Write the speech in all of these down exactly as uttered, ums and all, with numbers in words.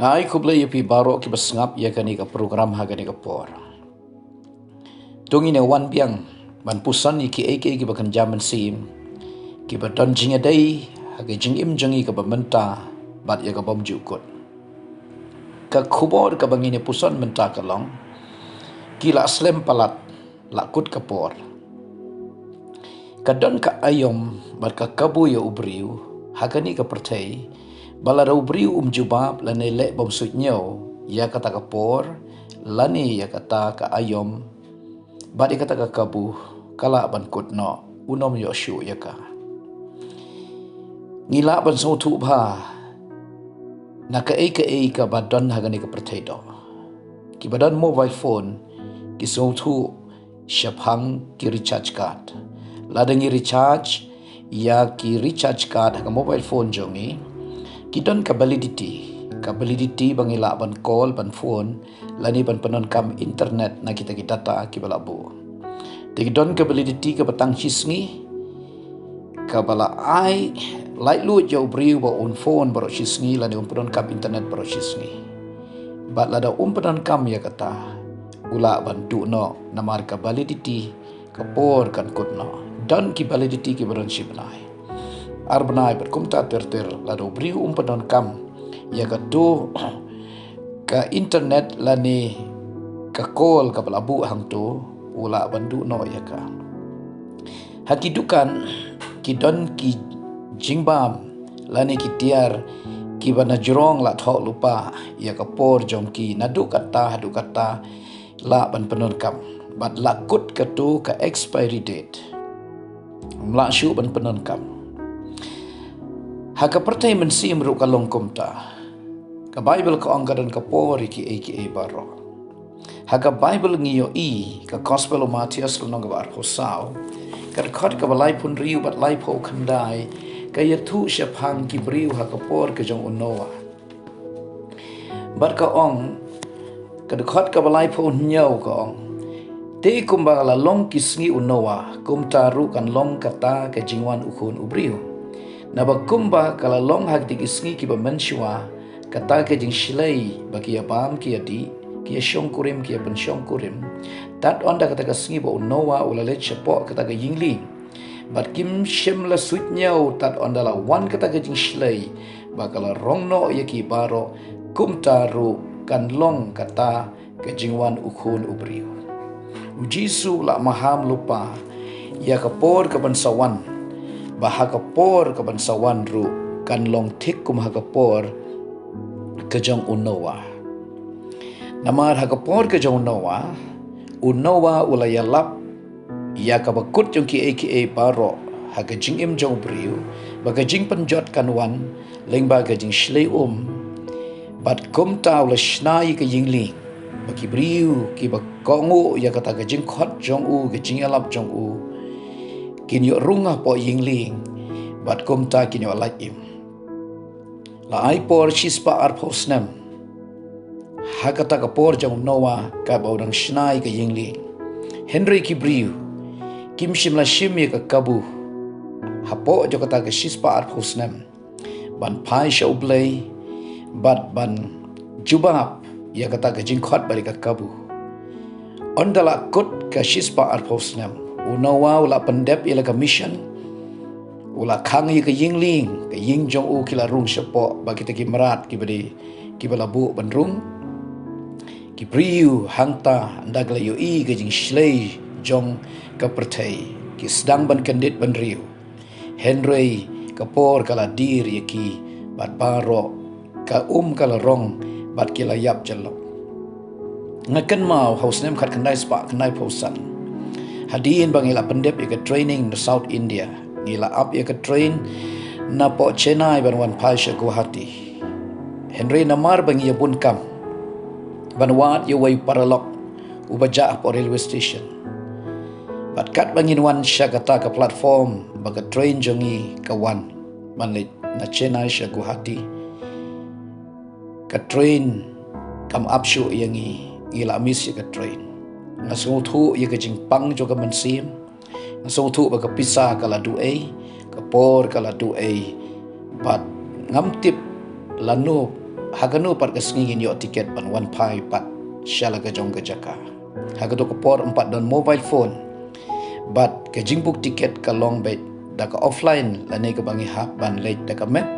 Ai khublei ïa phi baroh kiba sngap ïa kane ka program ha kane ka por. To ngin ïa wan biang ban puson ïa kiei kiei kiba kynja mynsiem, kiba don jingïadei ha ka jingim jong ngi kaba mynta bad ïa ka bymjukut. Ka khubor kaba ngin ïa puson mynta ka long, ki la slem palat, la kut ka por. Ka don ka aïom bad ka kabu ïa u briew ha kane ka pyrthei, ba lada u briew um jubab lane leh bym suidñiew ïa kata ka por lane ïa kata ka aïom bad ïa kata ka kabu, ka lah ban kut noh, un ym ïoh shuh ïa ka. Ngi lah ban sngewthuh bha na kaei kaei kaba don ha kane ka pyrthei doh. Kiba don mobile phone ki sngewthuh shaphang ki recharge card. Lada ngi recharge ïa ki recharge card ha ka mobile phone jong ngi, ki don ka validity. Ka validity ba ngi lah ban call, ban phone lane ban pyndonkam internet na kita ki data kiba la buh. Te ki don ka validity kaba tang shisngi, kaba la ai laitluid ïa u briew ba un phone baroh shisngi lane un pyndonkam internet baroh shisngi. Bad lada um pyndonkam ïa kata, u lah ban duh noh, namar ka validity, ka por kan kut noh. Don ki validity kiba don shi bnai, ar bnai bad kumta ter ter. Lada u briew um pyndonkam ïa kato ka internet lane ka call kaba la buh hangto, u lah ban duh noh ïa ka. Ha ki dukan ki don ki jingbam lane ki tiar kiba na jrong la thoh lypa ïa ka por jong ki, naduh kata haduh kata lah ban pyndonkam. Bad la kut kato ka expiry date, ym lah shuh ban pyndonkam. Ha ka pyrthei mynsiem ruh ka long kumta. Ka Baibl ka ong ka don ka por ïa kiei kiei baroh. Ha ka Baibl ngi ïohi, ka Gospel u Mathaios lynnong kaba arphew saw, ka dkhot kaba laiphew hynriew bad laiphew khyndai, ka ïathuh shaphang ki briew ha ka por ka jong u Noah. Bad ka ong, ka dkhot kaba laiphew hynñiew ka ong, te kumba la long ki sngi u Noah, kumta ruh kan long kata ka jingwan u Khun u briew. Naba kumba ka la long ha kiti ki sngi kiba mynshuwa, kata ka jingshlei ba ki ïa bam ki ïa dih, ki ïa shongkurim ki ïa pynshongkurim, tad ynda kata ka sngi ba u Noah u la leit shapoh kata ka ïingli. Bad kim shym la suidñiew tad ynda la wan kata ka jingshlei ba ka la rong noh ïa ki baroh, kumta ruh kan long kata ka jingwan u Khun u briew. U Jisu u la maham lypa ïa ka por kaban sa wan, ba ha ka por kaban sa wan ruh kan long thik kum ha ka por ka jong u Noah. Namar ha ka por ka jong u Noah, u Noah u la ïalap ïa kaba kut jong kiei kiei baroh ha ka jingim jong u briew, ba ka jingpynjot kan wan lyngba ka jingshlei um. Bad kumta u la shna ïa ka ïingli, ba ki briew kiba kohnguh ïa kata ka jingkhot jong u, ka jingïalap jong u, kin ïoh rung hapoh ïingli, bad kumta kin ïoh lait im. La ai por shispah arphew snem ha kata ka por jong u Noah kaba u dang shna ïa ka ïingli. Hynrei ki briew kim shym la shim ïa ka kabu hapoh jong kata ka shispah arphew snem ban phai sha U Blei bad ban jubab ïa kata ka jingkhot bad ïa ka kabu. Ynda la kut ka shispah arphew snem, u Noah u la pyndep ïa la ka mission. U la khang ïa ka ïingli, ka ïing jong u ki la rung shapoh, ba kita ki mrad kiba dei kiba la buh ban rung. Ki briew hangta ynda ki la ïohi ka jingshlei jong ka pyrthei, ki sdang ban kyndit bynriew. Hynrei ka por ka la dier ïa ki, bad baroh ka um ka la rong, bad ki la ïap jyllop. Nga kynmaw ha u snem khatkhyndai spah khyndaiphew san, hadien ba ngi la pyndep ïa ka training na South India, ngi la ap ïa ka train napoh Chennai ban wan phai sha Guwahati. Hynrei namar ba ngi ïa bun kam ban wad ïa uwei u paralok uba jah hapoh railway station. Bad katba ngin wan sha kata ka platform ba ka train jong ngi ka wan ban leit na Chennai sha Guwahati, ka train kam ap shuh ïa ngi, ngi la miss ïa ka train. Nga sngewthuh ïa ka jingpang jong ka mynsiem. Nga sngewthuh ba ka pisa ka la duh ei, ka por ka la duh ei. Bad ngam tip lano ha kano pat ka sngi ngin ïoh tiket ban wan phai pat sha la ka jong ka jaka. Ha kato ka por ym pat don mobile phone, bad ka jingbook tiket ka long beit da ka offline lane kaba ngi hap ban leit da ka met,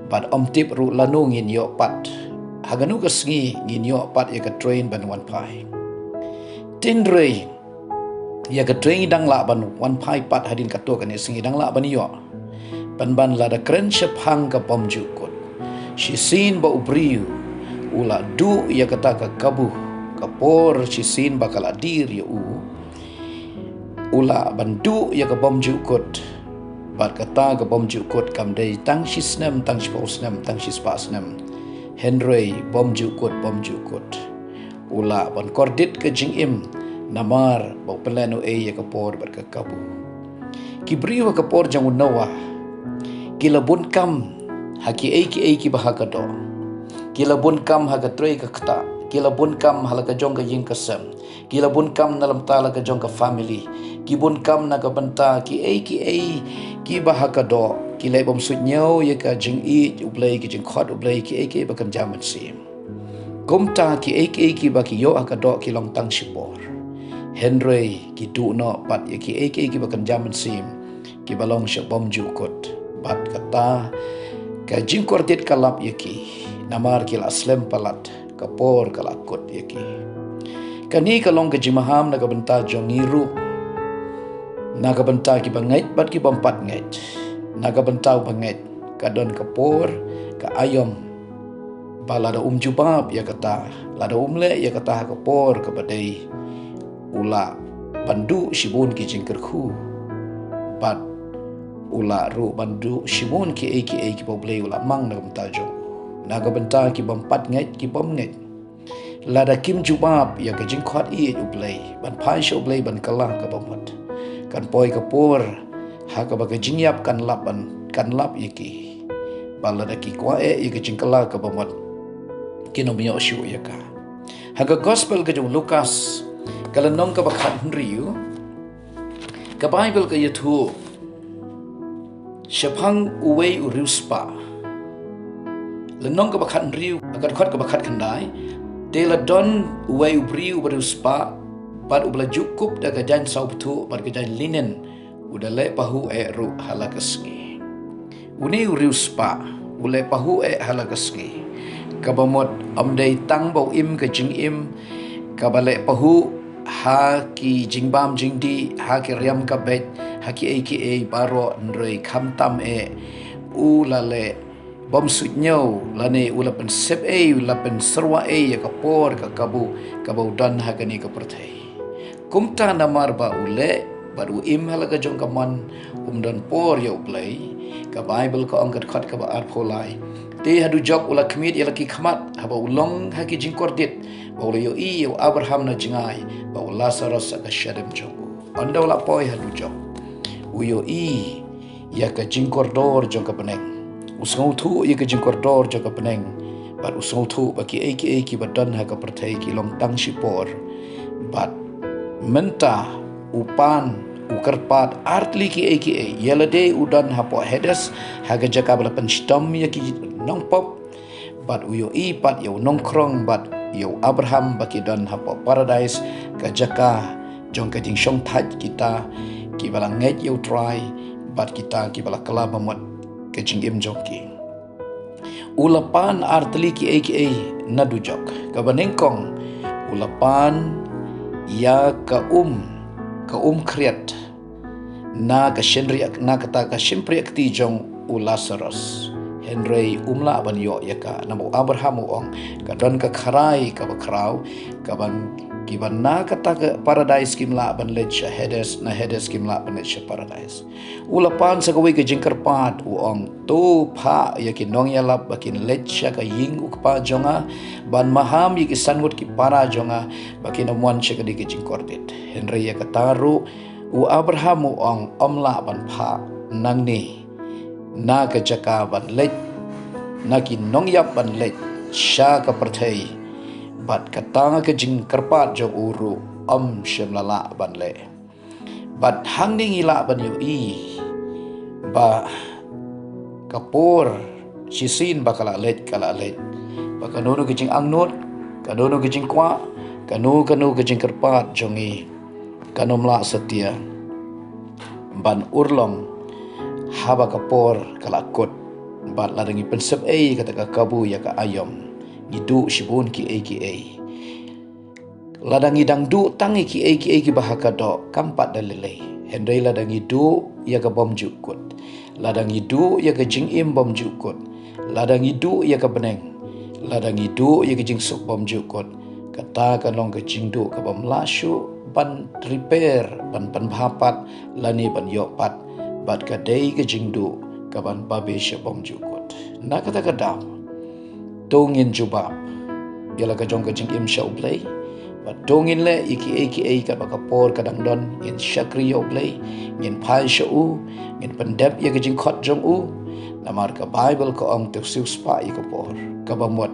bad ym tip ruh lano ngin ïoh pat, ha kano ka sngi ngin ïoh pat ïa ka train ban wan phai. Hynrei ïa ka train ngi dang lah ban wan phai pat hadien katto katne sngi, dang lah ban ïoh. Pynban lada kren shaphang ka bymjukut, shisien ba u briew u la duh ïa kata ka kabu, ka por shisien ba ka la dier ïa u, u lah ban duh ïa ka bymjukut. Bad kata ka bymjukut kam dei tang shi snem, tang shiphew snem, tang shispah snem. Hynrei bymjukut, bymjukut, u lah ban kordit ka jingim, namar ba u pynlehnohei ïa ka por bad ka kabu. Ki briew ha ka por jong u Noah ki la bun kam ha kiei kiei kiba ha ka doh. Ki la bun kam ha ka trei ka ktah. Ki la bun kam ha la ka jong ka ïing ka sem. Ki la bun kam na la bynta la ka jong ka family. Ki bun kam na ka bynta kiei kiei kiba ha ka doh. Ki leh bym suidñiew ïa ka jingïeit U Blei, ka jingkhot U Blei, kiei kiei ba kynja mynsiem. Kumta kiei kiei kiba ki ïoh ha ka doh ki long tang shipor. Hynrei ki duh noh pat ïa kiei kiei kiba kynja mynsiem, kiba long sha bymjukut. Bad kata ka jingkordit ka lap ïa ki, namar ki la slem palat, ka por ka la kut ïa ki. Kane ka long ka jingmaham na ka bynta jong ngi ruh, na ka bynta kiba ngeit bad ki bym pat ngeit. Na ka bynta uba ngeit, ka don ka por, ka aïom, ba lada um jubab ïa kata, lada um leh ïa kata ha ka por kaba dei, u lah ban duh shibun ki jingkyrkhu. Bad u lah ruh ban duh shibun kiei kiei kiba U Blei u la mang na ka bynta jong u, na ka bynta ki bym pat ngeit, ki bym ngeit. Lada kim jubab ïa ka jingkhot ïeit U Blei, ban phai sha U Blei ban kylla kaba mut, kan poi ka por ha kaba ka jingïap kan lap ban, kan lap ïa ki. Bad lada ki kwah eh ïa ka jingkylla kaba mut, kin ym ïoh shuh ïa ka. Ha ka gospel ka jong u Lukas, ka lynnong kaba khathynriew, ka Baibl ka ïathuh shaphang uwei u riewspah. Lynnong kaba khathynriew, ka dkhot kaba khatkhyndai. Te la don uwei u briew uba riewspah, bad uba la ju kup da ka jaiñ saw bthuh bad ka jaiñ linen, u da leh pahuh eh ruh ha la ka sngi. Une u riewspah u leh pahuh eh ha la ka sngi. Kaba mut ym dei tang ba u im ka jingim kaba leh pahuh ha ki jingbam jingdih, ha ki riam ka beit, ha kiei kiei baroh, hynrei khamtam eh u la leh bym suidñiew lane u la pynsep ei, u la pynsyrwa ei ïa ka por ka kabu kaba u don ha kane ka pyrthei. Kumta namar ba u leh bad u im ha la ka jong ka mon, um don por ïa U Blei. Ka Baibl ka ong, ka dkhot kaba arphew lai, te haduh jok u la khmied ïa la ki khmat haba u long ha ki jingkordit, ba u la ïohi ïa u Abraham na jngai, bad u Lasaros ha ka shadem jong u. Ynda u la poi haduh jok, u ïohi ïa ka jingkordor jong ka bneng. U sngewthuh ïa ka jingkordor jong ka bneng, bad u sngewthuh ba kiei kiei kiba don ha ka pyrthei ki long tang shipor. Bad mynta u pan, u kyrpad artylli kiei kiei, ïa lade u don hapoh Hades, ha ka jaka ba la pynshitom ïa ki nongpop. Bad u ïohi pat ïa u nongkhrong bad ïa u Abraham ba ki don hapoh Paradais, ka jaka jong ka jingshongthait kita kiba la ngeit ïa U Trai, bad kita kiba la kylla ba mut ka jingim jong ki. U la pan artylli kiei kiei naduh jok. Kaba nyngkong, u la pan ïa ka um, ka um khriat na ka shynriak, na kata ka shympriahkti jong u Lasaros. Hynrei um lah ban ïoh ïa ka, namar u Abraham u ong, ka don ka kharai kaba khraw, kaba, kiba na kata ka Paradais kim lah ban leit sha Hades, na Hades kim lah ban leit sha Paradais. U la pan sa kawei ka jingkyrpad, u ong, to phah ïa ki nongïalap ba kin leit sha ka ïing u Kpa jong nga, ban maham ïa ki san ngut ki para jong nga, ba kin ym wan sha kane ka jingkordit. Hynrei ïa kata ruh, u Abraham u ong, ym lah ban phah nangne na ka jaka ban leit, na ki nongïap ban leit sha ka pyrthei. Bad kata ka jingkyrpad jong u ruh ym shym la lah ban leh. Bad hangne ngi lah ban ïohi ba ka por shisien ba ka la leit, ka la leit, ba kano kano ka jingangnud, kano kano ka jingkwah, kano kano ka jingkyrpad jong ngi, kan ym lah satia ban urlong haba ka por ka la kut. Bad lada ngi pynsep ei kata ka kabu ïa ka aïom, ngi duh shibun kiei kiei. Lada ngi dang duh tang ïa kiei kiei kiba ha ka doh, kam pat da lei lei. Hynrei lada ngi duh ïa ka bymjukut, lada ngi duh ïa ka jingim bymjukut, lada ngi duh ïa ka bneng, lada ngi duh ïa ka jingsuk bymjukut, kata kan long ka jingduh kabym lah shuh ban repair, ban pynbha pat, lane ban ïoh pat. Bad ka dei ka jingduh kaban babe sha bymjukut. Na kata ka daw, to ngin jubab ïa la ka jong ka jingim sha U Blei. Bad to ngin leh ïa kiei kiei katba ka por ka dang don, ngin shakri ïa U Blei, ngin phai sha u, ngin pyndep ïa ka jingkhot jong u. Namar ka Baibl ka ong, to siewspah ïa ka por kaba mut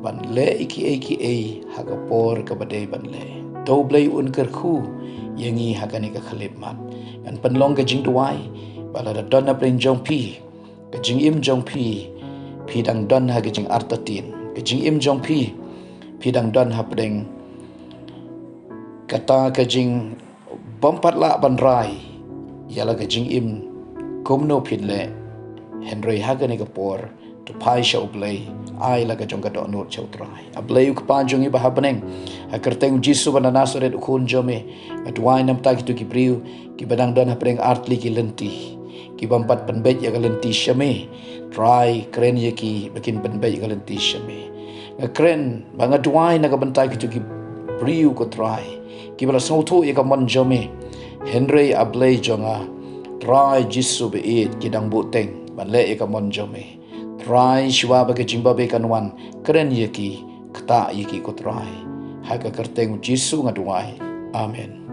ban leh ïa kiei kiei ha ka por kaba dei ban leh. To U Blei un kyrkhu ïa ngi ha kane ka khyllipmat. Ngan pynlong ka jingduwai ba lada don hapdeng jong phi ka jingim jong phi, phi dang don ha ka jingartatien, ka jingim jong phi, phi dang don hapdeng kata ka jingbym pat lah ban rai ïa la ka jingim kumno phin leh. Hynrei ha kane ka por, to phai sha U Blei, ai la ka jong ka dohnud sha U Trai. A Blei U Kpa jong ngi ba ha bneng, ha kyrteng U Jisu ba na Nasaret, U Khun jong me, nga duwai namar kito ki briew kiba dang don hapdeng ar tylli ki lynti, kibym pat pynbeit ïa ka lynti sha me. Trai, kren ïa ki ba kin pynbeit ïa ka lynti sha me. Nga kren bad nga duwai na ka bynta kito ki briew, ko Trai, kiba la sngewthuh ïa ka mon jong me, hynrei A Blei jong nga, Trai Jisu ba ïeit, ki dang buhteng ban leh ïa ka mon jong me. Trai, shuwa ba ka jingbabe kan wan, kren ïa ki, ktah ïa ki, ko Trai. Ha ka kyrteng U Jisu nga duwai. Amen.